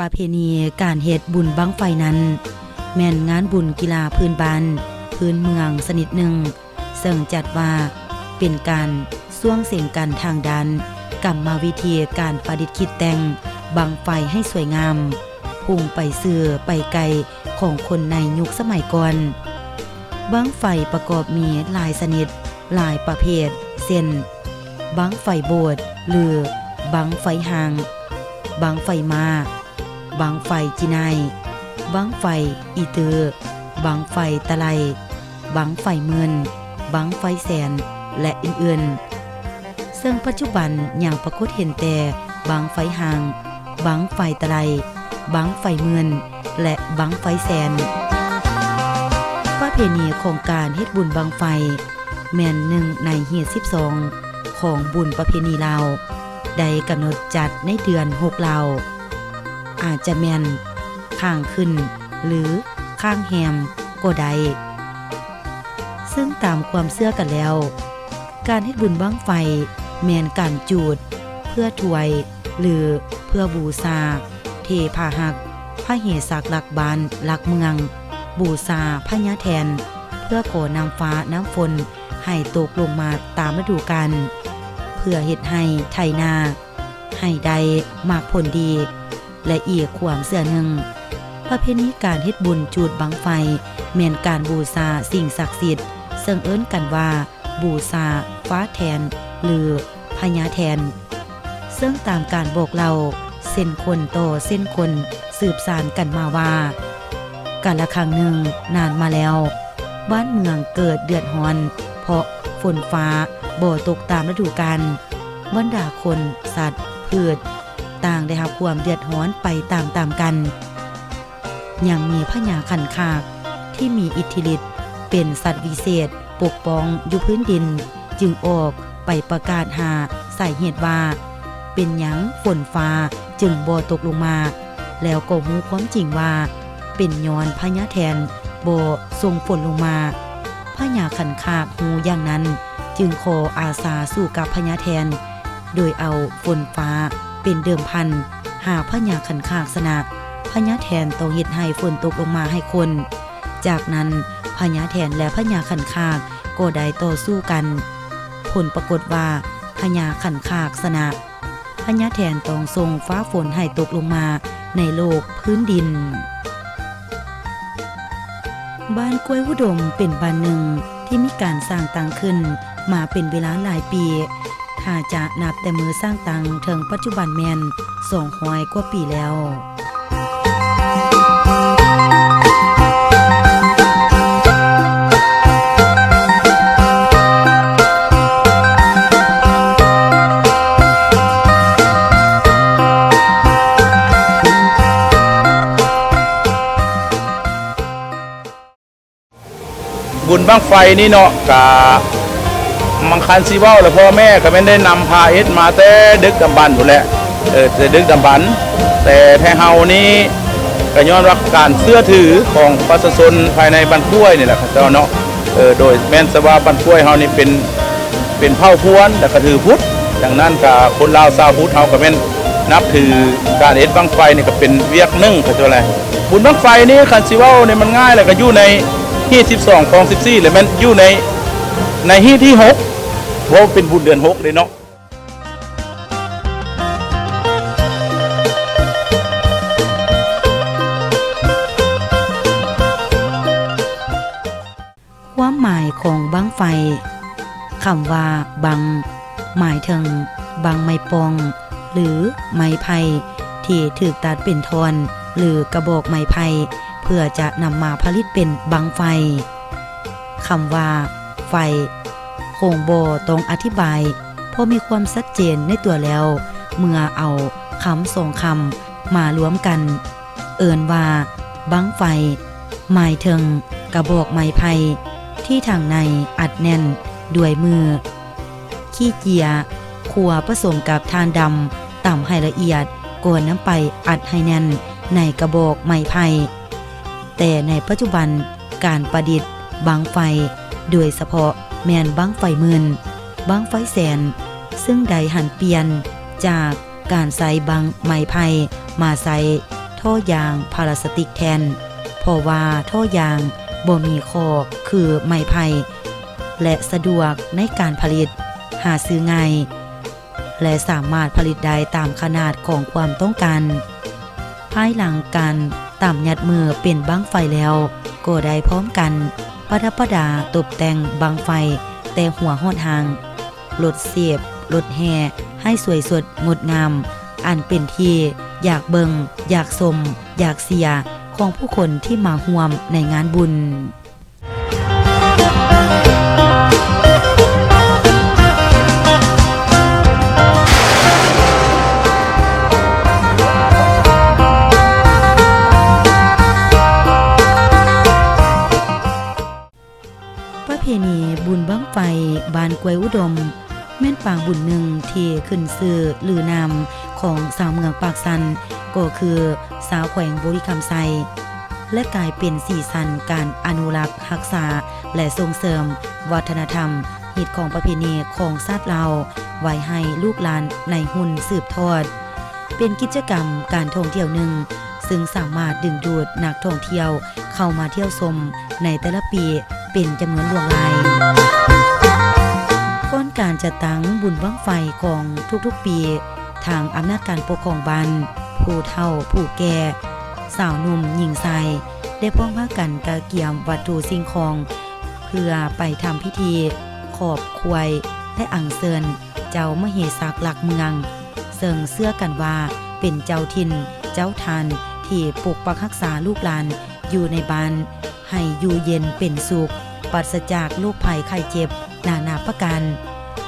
ປະເພນີການເຮັດບຸນບັ້ງໄຟນັ້ນ ແມ່ນງານບຸນກິລາພື້ນບ້ານ, ພື້ນເມືອງຊະນິດໜຶ່ງ, ເຊິ່ງຈັດວ່າເປັນການສວງເສັງກັນທາງດ້ານກຳມະວິທີການປະດິດຄິດແຕ່ງບັ້ງໄຟໃຫ້ສວຍງາມ, ພຸ່ງໄປຊື່ໄປໄກຂອງຄົນໃນຍຸກສະໄໝກ່ອນ. ບັ້ງໄຟປະກອບມີຫຼາຍຊະນິດ, ຫຼາຍປະເພດ ເຊັ່ນ ບັ້ງໄຟໂບດ ຫຼື ບັ້ງໄຟຮ່າງ, ບັ້ງໄຟມ້າ, ບັ້ງໄຟຈີ່ໜ້າຍ, ບັ້ງໄຟອີຕື້, ບັ້ງໄຟຕະໄລ, ບັ້ງໄຟໝື່ນ, ບັ້ງໄຟແສນ ແລະ ອື່ນໆ. ເຊິ່ງປັດຈຸບັນຍັງປາກົດເຫັນແຕ່ບັ້ງໄຟຮ່າງ, ບັ້ງໄຟຕະໄລ, ບັ້ງໄຟໝື່ນ ແລະ ບັ້ງໄຟແສນ. ປະເພນີຂອງການເຮັດບຸນບັ້ງໄຟ ແມ່ນໜຶ່ງໃນຮີດສິບສອງຂອງບຸນປະເພນີລາວ ໄດ້ກຳນົດຈັດໃນເດືອນຫົກລາວ, ອາດຈະແມ່ນຄ້າງຂຶ້ນ ຫຼື ຄ້າງແຮມກໍໄດ້. ເຊິ່ງຕາມຄວາມເຊື່ອກັນແລ້ວ, ການເຮັດບຸນບັ້ງໄຟແມ່ນການຈູດເພື່ອຖວາຍ ຫຼື ເພື່ອບູຊາເທພາຮັກ, ພະເຫສັກລັກບ້ານລັກເມືອງ, ບູຊາພະຍາແທນ ເພື່ອຂໍນ້ຳຟ້ານ້ຳຝົນໃຫ້ຕົກລົງມາຕາມລະດູການ ເພື່ອເຮັດໄຮ່ໄຖນາ ໃຫ້ໄດ້ໝາກຜົນດີ ແລະ ອີກຄວາມເຊື່ອໜຶ່ງ, ປະເພນີການເຮັດບຸນຈູດບັ້ງໄຟ ແມ່ນການບູຊາສິ່ງສັກສິດ ເຊິ່ງເອີ້ນກັນວ່າ ບູຊາຟ້າແທນ ຫຼື ພະຍາແທນ. ເຊິ່ງຕາມການບອກເລົ່າເຊັ່ນຄົນຕໍ່ເຊັ່ນຄົນ ສືບສານກັນມາວ່າ ກາລະຄັ້ງໜຶ່ງນານມາແລ້ວ, ບ້ານເມືອງເກີດເດືອດຮ້ອນເພາະຝົນຟ້າບໍ່ຕົກຕາມລະດູການ. ບັນດາຄົນ, ສັດ, ພືດ ຕ່າງໄດ້ຮັບຄວາມເດືອດຮ້ອນໄປຕາມໆກັນ. ຍັງມີພະຍາຂັນຄາກທີ່ມີອິດທິລິດເປັນສັດວິເສດປົກປ້ອງຢູ່ພື້ນດິນ ຈຶ່ງອອກໄປປະກາດຫາສາເຫດວ່າ ເປັນຫຍັງຝົນຟ້າຈຶ່ງບໍ່ຕົກລົງມາ, ແລ້ວກໍຮູ້ຄວາມຈິງວ່າ ເປັນຍ້ອນພະຍາແທນບໍ່ສົ່ງຝົນລົງມາ. ພະຍາຂັນຄາກຮູ້ຢ່າງນັ້ນ ຈຶ່ງຂໍອາສາສູ້ກັບພະຍາແທນ ໂດຍເອົາຝົນຟ້າເປັນເດີມພັນ. ຫາກພະຍາຂັນຄາກຊະນະ, ພະຍາແທນຕ້ອງເຮັດໃຫ້ຝົນຕົກລົງມາໃຫ້ຄົນ. ຈາກນັ້ນ ພະຍາແທນ ແລະ ພະຍາຂັນຄາກກໍໄດ້ຕໍ່ສູ້ກັນ. ຜົນປາກົດວ່າ ພະຍາຂັນຄາກຊະນະ, ພະຍາແທນຕ້ອງສົ່ງຟ້າຝົນໃຫ້ຕົກລົງມາໃນໂລກພື້ນດິນ. ບ້ານກ້ວຍອຸດົມເປັນບ້ານໜຶ່ງທີ່ມີການສ້າງຕັ້ງຂຶ້ນມາເປັນເວລາຫຼາຍປີ, ຖ້າຈະນັບແຕ່ມື້ສ້າງຕັ້ງເຖິງປັດຈຸບັນແມ່ນສອງຮ້ອຍກວ່າປີແລ້ວ. ບຸນບັ້ງໄຟນີ້ເນາະ ກະມັງຄັນຊິເວົ້າແລ້ວ ພໍ່ແມ່ກະແມ່ນໄດ້ນຳພາເຮັດມາແຕ່ດຶກດຳບັນພຸ້ນແຫຼະ, ເອີ ແຕ່ດຶກດຳບັນ. ແຕ່ແພເຮົານີ້ກະຍ້ອນວ່າການເຊື່ອຖືຂອງປະຊາຊົນພາຍໃນບ້ານກ້ວຍນີ້ແຫຼະ ເຂົາເຈົ້າເນາະ, ເອີ ໂດຍແມ່ນຊະວ່າບ້ານກ້ວຍເຮົານີ້ເປັນ ເປັນເຜົ່າພວນ ແລ້ວກະຖືພຸດ. ດັ່ງນັ້ນກະຄົນລາວຊາວພຸດເຮົາກະແມ່ນນັບຖືການເຮັດບັ້ງໄຟນີ້ກະເປັນວຽກໜຶ່ງ ເຂົາເຈົ້າແຫຼະ. ບຸນບັ້ງໄຟນີ້ ຄັນຊິເວົ້ານີ້ມັນງ່າຍແຫຼະ ກະຢູ່ໃນຮີດສິບສອງ ຄອງສິບສີ່ ແລະ ແມ່ນຢູ່ໃນ ໃນຮີດທີຫົກ ເພາະເປັນບຸນເດືອນຫົກເດ້ເນາະ. ຄວາມໝາຍຂອງບັ້ງໄຟ. ຄຳວ່າບັ້ງ ໝາຍເຖິງບັ້ງໄມ້ປ່ອງ ຫຼື ໄມ້ໄຜ່ທີ່ຖືກຕັດເປັນທ່ອນ ຫຼື ກະບອກໄມ້ໄຜ່ ເພື່ອຈະນຳມາຜະລິດເປັນບັ້ງໄຟ. ຄຳວ່າໄຟ ຄົງບໍ່ຕ້ອງອະທິບາຍ ເພາະມີຄວາມຊັດເຈນໃນຕົວແລ້ວ. ເມື່ອເອົາຄຳສອງຄຳມາລວມກັນ ເອີ້ນວ່າບັ້ງໄຟ, ໝາຍເຖິງກະບອກໄມ້ໄຜ່ທີ່ທາງໃນອັດແໜ້ນດ້ວຍມື, ຂີ້ເຈຍ, ຂົ້ວປະສົມກັບຖ່ານດຳ, ຕຳໃຫ້ລະອຽດ ກ່ອນນຳໄປອັດໃຫ້ແໜ້ນໃນກະບອກໄມ້ໄຜ່. ແຕ່ໃນປັດຈຸບັນ ການປະດິດບັ້ງໄຟ, ໂດຍສະເພາະແມ່ນບັ້ງໄຟໝື່ນ, ບັ້ງໄຟແສນ, ເຊິ່ງໄດ້ຫັນປ່ຽນຈາກການໃຊ້ບັ້ງໄມ້ໄຜ່ ມາໃຊ້ໂທ ທໍ່ຢາງພາລາສຕິກແທນ, ເພາະວ່າທໍ່ຢາງບໍ່ມີຂໍ້ຄືໄມ້ໄຜ່ ແລະ ສະດວກໃນການຜະລິດ, ຫາຊື້ງ່າຍ ແລະ ສາມາດຜະລິດໄດ້ຕາມຂະໜາດຂອງຄວາມຕ້ອງການ. ພາຍຫຼັງການຕຳຍັດມືເປັນບັ້ງໄຟແລ້ວ, ກໍໄດ້ພ້ອມກັນປະດັບປະດາຕົບແຕ່ງບັ້ງໄຟແຕ່ຫົວຮອດຫາງ, ລົດເສບ, ລົດແຫ່ໃຫ້ສວຍສົດງົດງາມ, ອັນເປັນທີ່ຢາກເບິ່ງ, ຢາກຊົມ, ຢາກເຊຍຂອງຜູ້ຄົນທີ່ມາຮ່ວມໃນງານບຸນ. ປະເພນີບຸນບັ້ງໄຟບ້ານກ້ວຍອຸດົມ ແມ່ນປາງບຸນໜຶ່ງທີ່ຂຶ້ນຊື່ລືນາມຂອງຊາວເມືອງປາກຊັນ ກໍຄືຊາວແຂວງບໍລິຄຳໄຊ ແລະ ກາຍເປັນສີສັນການອະນຸລັກ, ຮັກສາ ແລະ ສົ່ງເສີມວັດທະນະທຳ, ຮີດຄອງປະເພນີຂອງຊາດລາວ ໄວ້ໃຫ້ລູກຫຼານໃນຮຸ່ນສືບທອດ. ເປັນກິດຈະກຳການທ່ອງທ່ຽວໜຶ່ງ ຊຶ່ງສາມາດດຶງດູດນັກທ່ອງທ່ຽວເຂົ້າມາທ່ຽວຊົມໃນແຕ່ລະປີເປັນຈຳນວນຫຼວງຫຼາຍ. ກ່ອນການຈັດຕັ້ງບຸນບັ້ງໄຟຂອງທຸກໆປີ, ທາງອຳນາດການປົກຄອງບ້ານ, ຜູ້ເຖົ້າຜູ້ແກ່, ສາວໜຸ່ມຍິງຊາຍ ໄດ້ພ້ອມພາກັນກະກຽມວັດຖຸສິ່ງຂອງ ເພື່ອໄປທຳພິທີຂອບຄວາຍ ແລະ ອັງເຊີນເຈົ້າມະເຫສັກຫຼັກເມືອງ, ເຊິ່ງເຊື່ອກັນວ່າເປັນເຈົ້າຖິ່ນເຈົ້າຖານທີ່ປົກປັກຮັກສາລູກຫຼານຢູ່ໃນບ້ານໃຫ້ຢູ່ເຢັນເປັນສຸກ, ປາສະຈາກໂລກໄພໄຂ້ເຈັບນານາປະການ,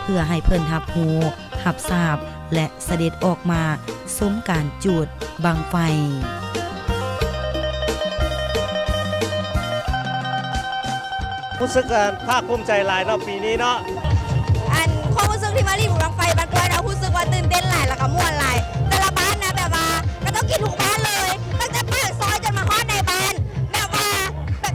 ເພື່ອໃຫ້ເພິ່ນຮັບຮູ້ ຮັບຊາບ ແລະ ສະເດັດອອກມາຊົມການຈູດບັ້ງໄຟ. ຮູ້ສຶກ ອ່າ ພາກພູມໃຈຫຼາຍເນາະ ປີນີ້ເນາະ. ອັນ ຄວາມຮູ້ສຶກທີ່ມາຫຼິ້ນບັ້ງໄຟບ້ານກ້ວຍເນາະ ຮູ້ສຶກວ່າຕື່ນເຕັ້ນຫຼາຍ ແລ້ວກໍມ່ວນຫຼາຍ. ແຕ່ລະບ້ານນະ ແບບວ່າ ກໍຕ້ອງກິນທຸກບ້ານເລີຍ ຕັ້ງແຕ່ປາກຊອຍຈົນມາຮອດໃນບ້ານ ແບບວ່າ ແບບ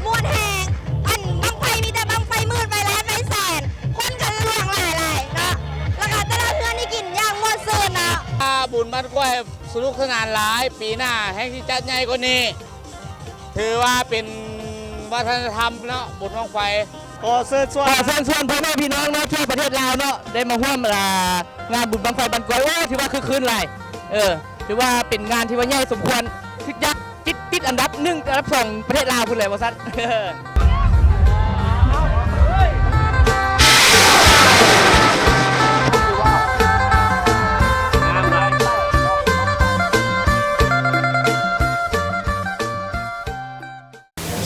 ມ່ວນແຮງ. ອັນບັ້ງໄຟມີແຕ່ບັ້ງໄຟໝື່ນ ໄຟລ້ານ ໄຟແສນ ຄົນກໍຫຼວງຫຼາຍຫຼາຍເນາະ ແລ້ວກໍແຕ່ລະເຮືອນນີ້ກິນຢ່າງມ່ວນຊື່ນເນາະ. ອ່າ ບຸນບ້ານກ້ວຍສະໜຸກສະໜານຫຼາຍ, ປີໜ້າແຮ່ງຊິຈັດໃຫຍ່ກວ່ານີ້. ຖືວ່າເປັນວັດທະນະທຳເນາະ ບຸນບັ້ງໄຟ. ຂໍເຊີນຊວນ ຂໍເຊີນຊວນພໍ່ແມ່ພີ່ນ້ອງເນາະ ທີ່ປະເທດລາວເນາະ ໄດ້ມາຮ່ວມ ອ່າ ງານບຸນບັ້ງໄຟບ້ານກ້ວຍ. ໂອ້ ຖືວ່າຄຶກຄື້ນຫຼາຍ. ເອີ ຖືວ່າເປັນງານທີ່ວ່າໃຫຍ່ສົມຄວນ ຄືຢາກຕິດ ຕິດອັນດັບໜຶ່ງ ອັນດັບສອງ ປະເທດລາວພຸ້ນແຫຼະວ່າຊັ້ນ.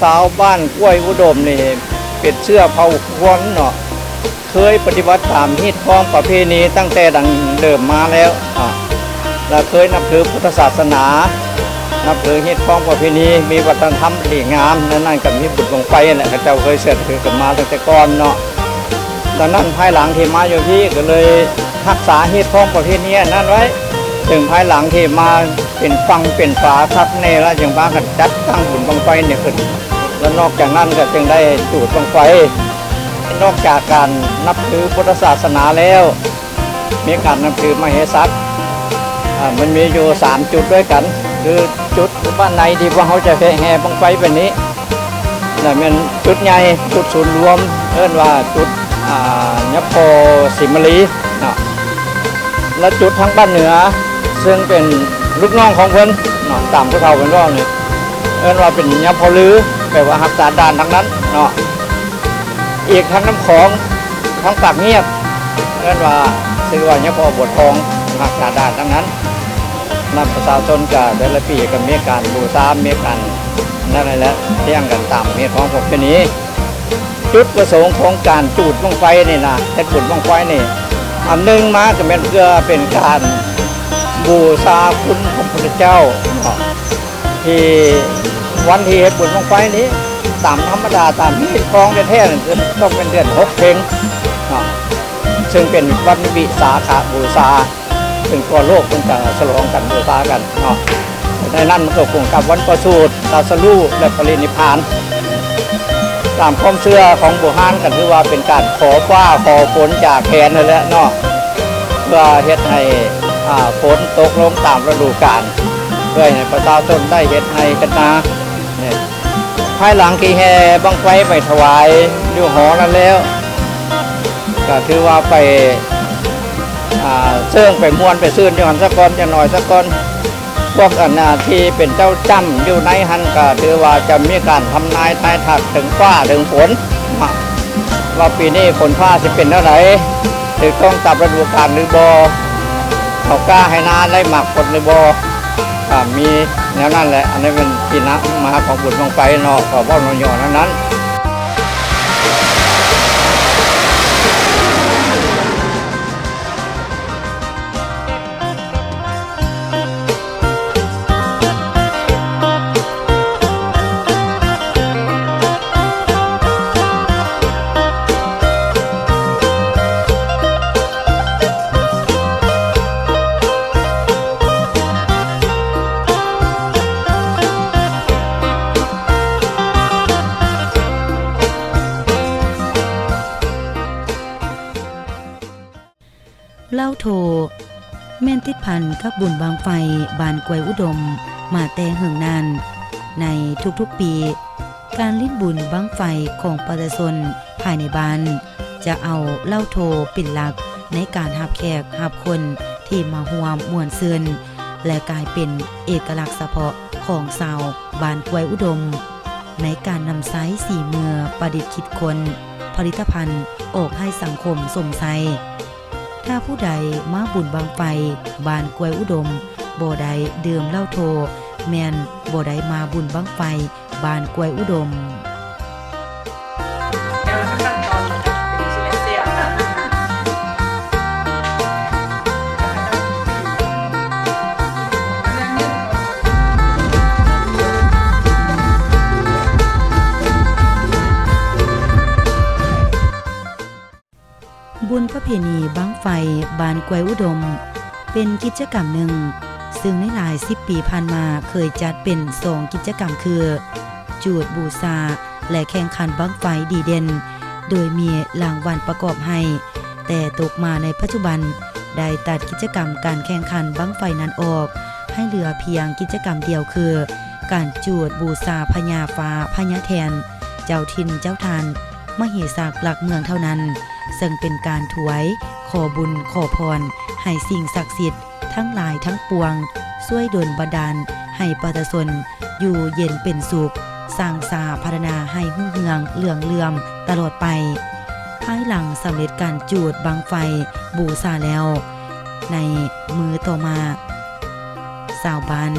ຊາວບ້ານກ້ວຍອຸດົມນີ້ເປັນເຊື້ອເຜົ່າຄວນເນາະ, ເຄີຍປະຕິບັດຕາມຮີດຄອງປະເພນີຕັ້ງແຕ່ດັ້ງເດີມມາແລ້ວເນາະ ແລະ ເຄີຍນັບຖືພຸດທະສາສະໜາ, ນັບຖືຮີດຄອງປະເພນີ, ມີວັດທະນະທຳທີ່ງາມ. ໃນນັ້ນກໍມີບຸນບັ້ງໄຟແຫຼະ ເຂົາເຈົ້າເຄີຍເຊື່ອຖືກັນມາຕັ້ງແຕ່ກ່ອນເນາະ. ດັ່ງນັ້ນ ພາຍຫຼັງທີ່ມາຢູ່ພີ້ກໍເລີຍຮັກສາຮີດຄອງປະເພນີອັນນັ້ນໄວ້, ເຖິງພາຍຫຼັງທີ່ມາເປັນຝັ່ງເປັນຝາຄັກແນ່ລະ ຈຶ່ງພາກັນຈັດຕັ້ງບຸນບັ້ງໄຟນີ້ຂຶ້ນ. ແລະ ນອກຈາກນັ້ນກໍຈຶ່ງໄດ້ຈູດບັ້ງໄຟ. ນອກຈາກການນັບຖືພຸດທະສາສະໜາແລ້ວ ມີການນັບຖືມະເຫສັກ, ອາ ມັນມີຢູ່ສາມຈຸດດ້ວຍກັນ ຄືຈຸດບ້ານໃນທີ່ພວກເຮົາຈະແຫ່ບັ້ງໄຟແບບນີ້ ແລະ ແມ່ນຈຸດໃຫຍ່ ຈຸດສູນລວມ ເອີ້ນວ່າຈຸດ ອາ ຍາພໍ່ສີມາລີເນາະ ແລະ ຈຸດທາງບ້ານເໜືອ ເຊິ່ງເປັນລູກນ້ອງຂອງເພິ່ນເນາະ ຕາມຜູ້ເຖົ້າເພິ່ນເວົ້ານີ້ ເອີ້ນວ່າເປັນຍາພໍ່ລື ແປວ່າຮັກສາດ່ານທາງນັ້ນເນາະ. ອີກທາງນ້ຳຂອງ ທາງປາກງຽບ ເອີ້ນວ່າ ຊື່ວ່າຍາພໍ່ບົວທອງ ຮັກສາດ່ານທາງນັ້ນ. ນຳປະຊາຊົນກະແຕ່ລະປີກໍມີການບູຊາ ມີການນັ້ນແຫຼະ ລ້ຽງກັນຕາມຮີດຄອງປະເພນີ. ຈຸດປະສົງຂອງການຈູດບັ້ງໄຟນີ້ນະ ເຮັດບຸນບັ້ງໄຟນີ້ ອັນໜຶ່ງມາກໍແມ່ນເພື່ອເປັນການບູຊາຄຸນຂອງພະພຸດທະເຈົ້າເນາະ ທີ່ວັນທີ່ເຮັດບຸນບັ້ງໄຟນີ້ ຕາມທຳມະດາ ຕາມຮີດຄອງແທ້ໆ ຕ້ອງເປັນເດືອນຫົກເພັງເນາະ ເຊິ່ງເປັນວັນວິສາຂະບູຊາ ເຊິ່ງທົ່ວໂລກເພິ່ນກະສະຫຼອງກັນ ບູຊາກັນເນາະ. ໃນນັ້ນມັນກໍກົງກັບວັນປະສູດ, ຕຣັດສະຮູ້ ແລະ ປະລິນິບພານ. ຕາມຄວາມເຊື່ອຂອງບູຮານກໍຖືວ່າເປັນການຂໍຟ້າຂໍຝົນຈາກແຫນຫັ້ນແຫຼະເນາະ ເພື່ອເຮັດໃຫ້ ອາ ຝົນຕົກລົງຕາມລະດູການ. ເພື່ອໃຫ້ປະຊາຊົນໄດ້ເຮັດໄຮ່ເຮັດນາ. ພາຍຫຼັງທີ່ແຫ່ບັ້ງໄຟໄປຖວາຍຢູ່ຫໍນັ້ນແລ້ວ ກໍຖືວ່າໄປ ອ່າ ເຊີງໄປມ່ວນໄປຊື່ນຢູ່ຫັ້ນສາກ່ອນ ຈັກໜ້ອຍສາກ່ອນ. ພວກອັນນ່າທີ່ເປັນເຈົ້າຈ້ຳຢູ່ໃນຫັ້ນ ກໍຖືວ່າຈະມີການທຳນາຍທາຍທັກເຖິງຟ້າເຖິງຝົນເນາະ ວ່າປີນີ້ຝົນຟ້າຊິເປັນແນວໃດ ຖືກຕ້ອງຕາມລະດູການຫຼືບໍ່ ເຂົ້າກ້າໄຮ່ນາໄດ້ໝາກຜົນຫຼືບໍ່. ກໍມີແນວນັ້ນແຫຼະ ອັນນີ້ເປັນທີ່ນຳມາຂອງບຸນບັ້ງໄຟເນາະ ກໍເວົ້າຫຍໍ້ໆແນວນັ້ນ. ເລົ້າໂທ ແມ່ນຕິດພັນກັບບຸນບັ້ງໄຟບ້ານກວຍອຸດົມມາແຕ່ເຫິງນານ. ໃນທຸກໆປີ, ການຫຼິ້ນບຸນບັ້ງໄຟຂອງປະຊາຊົນພາຍໃນບ້ານ ຈະເອົາເລົ້າໂທເປັນຫຼັກໃນການຮັບແຂກຮັບຄົນທີ່ມາຮ່ວມມ່ວນຊື່ນ ແລະ ກາຍເປັນເອກະລັກສະເພາະຂອງຊາວບ້ານກວຍອຸດົມ ໃນການນຳໃຊ້ສີມືປະດິດຄິດຄົ້ນຜະລິດຕະພັນອອກໃຫ້ສັງຄົມຊົມໃຊ້. ຖ້າຜູ້ໃດມາບຸນບັ້ງໄຟບ້ານກວຍອຸດົມບໍ່ໄດ້ດື່ມເຫຼົ້າໂທ ແມ່ນບໍ່ໄດ້ມາບຸນບັ້ງໄຟບ້ານກວຍອຸດົມ. ບຸນປະເພນີບັ້ງໄຟບ້ານກວຍອຸດົມ ເປັນກິດຈະກຳໜຶ່ງ ຊຶ່ງໃນຫຼາຍສິບປີຜ່ານມາເຄີຍຈັດເປັນສອງກິດຈະກຳຄື ຈູດບູຊາ ແລະ ແຂ່ງຂັນບັ້ງໄຟດີເດັ່ນ ໂດຍມີລາງວັນປະກອບໃຫ້. ແຕ່ຕົກມາໃນປັດຈຸບັນ ໄດ້ຕັດກິດຈະກຳການແຂ່ງຂັນບັ້ງໄຟນັ້ນອອກ ໃຫ້ເຫຼືອພຽງກິດຈະກຳດຽວຄື ການຈູດບູຊາພະຍາຟ້າພະຍາແຖນ ເຈົ້າຖິ່ນເຈົ້າຖານ ມະເຫສັກຫຼັກເມືອງເທົ່ານັ້ນ, ເຊິ່ງເປັນການຖວາຍຂໍບຸນຂໍພອນໃຫ້ສິ່ງສັກສິດທັງຫຼາຍທັງປວງ ຊ່ວຍດົນບັນດານໃຫ້ປະຊາຊົນຢູ່ເຢັນເປັນສຸກ, ສ້າງສາພັດທະນາໃຫ້ຮຸ່ງເຮືອງເຫຼືອງເຫຼື້ອມຕະຫຼອດໄປ. ພາຍຫຼັງສຳເລັດການຈູດບັ້ງໄຟບູຊາແລ້ວ, ໃນມື້ຕໍ່ມາ ຊາວບ້ານ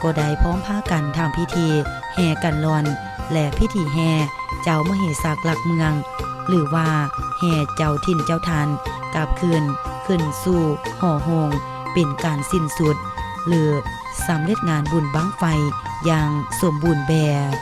ກໍໄດ້ພ້ອມພາກັນທຳພິທີແຫ່ກັນລ່ອນ ແລະ ພິທີແຫ່ເຈົ້າມະເຫສັກຫຼັກເມືອງ ຫຼືວ່າແຫ່ເຈົ້າຖິ່ນເຈົ້າຖານກັບຄືນຂຶ້ນສູ່ຫໍໂຮງ ເປັນການສິ້ນສຸດ ຫຼື ສຳເລັດງານບຸນບັ້ງໄຟຢ່າງສົມບູນແບບ.